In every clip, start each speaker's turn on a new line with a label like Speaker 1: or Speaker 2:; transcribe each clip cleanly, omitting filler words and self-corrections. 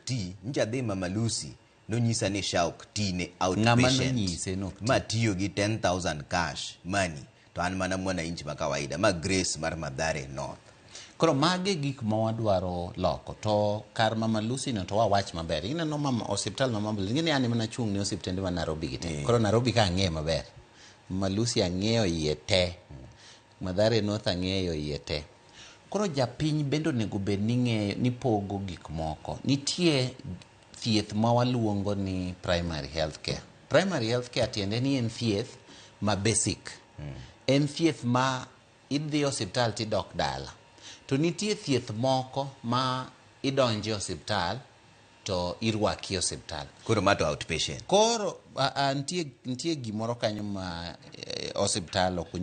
Speaker 1: ti. Nyocha adhi Mama Lucy, nonyisa ni SHA ok ti ne
Speaker 2: Ng'ama
Speaker 1: outpatient.
Speaker 2: nonyise ni ok ti?
Speaker 1: Ma tiyo gi 10,000 cash money to an mana mwananchi ma kawaida ma Grace mar Mathare North.
Speaker 2: Koro magi e gik ma wadwaro loko to kar Mama Lucy no to wawach maber. Ineno mama osiptal ma Mama Lucy, ing'e ni an ema nachung' ne osiptende ma Nairobi gi te. Koro Nairobi ka ang'eyo maber. Mama Lucy ang'eyo iye te. Mathare North ang'eyo iye te. Koro japiny bende onego bed ni ng'eyo ni pogo gik moko. Nitie thieth ma waluongo ni primary health care. Primary health care tiende ni en thieth ma basic. En thieth ma idhi e osiptal tidok dala. To nitie thieth moko ma idonje osiptal to irwaki e osiptal.
Speaker 1: Koro ma to outpatient.
Speaker 2: Koro a, nitie gimoro kanyo ma osiptal ok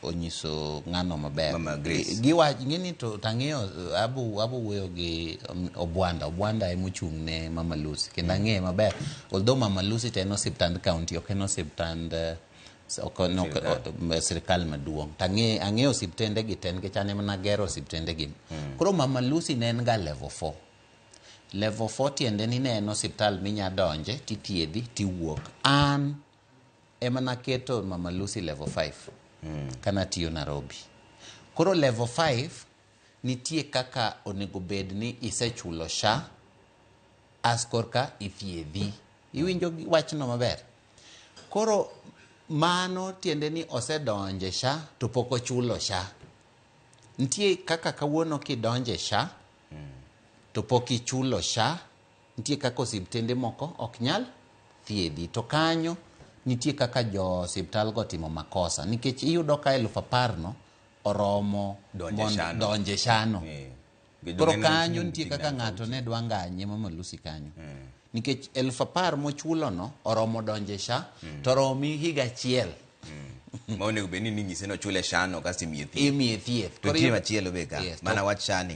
Speaker 2: onyiso ng'ano maber.
Speaker 1: Mama Grace.
Speaker 2: Giwach ng'eni to tang'eyo abu wuoyo gi Obwanda. Obwanda ema ochung' ne Mama Lucy kendo ang'eye maber. Although Mama Lucy to en osiptand county ok en osiptand ok en sirikal maduong'. To ang'eyo osiptende gi te nikech an ema nagero osiptende gi. Koro Mama Lucy ne en ga level 4. Level 4 tiende ni ne en osiptal minya donje tithiedhi tiwuok. An ema naketo Mama Lucy level 5 kana tiyo Nairobi. Koro level 5 nitie kaka onego bed ni isechulo SHA as korka ithiedhi. Iwinjo wachno maber? Koro mano tiende ni osedonje SHA to pok ochulo SHA. Nitie kaka kawuono kidonje SHA to pok ichulo SHA, nitie kaka osiptende moko ok nyal thiedhi. To kanyo nitie kaka jo osiptal go timo makosa nikech iyudo ka 10,000 no oromo
Speaker 1: Donje SHA no.
Speaker 2: donje SHA no. Koro kanyo nitie kaka ng'ato ne dwa nganye Mama Lucy kanyo. Nikech 10,000 mochulo no oromo donje SHA to romi higa achiel.
Speaker 1: Ma onego bed ni ning'ise ni ochule SHA no kasto imiye thieth.
Speaker 2: Imiye thieth.
Speaker 1: To nitie machielo be ka.
Speaker 2: Yes,
Speaker 1: Mana wach SHA ni.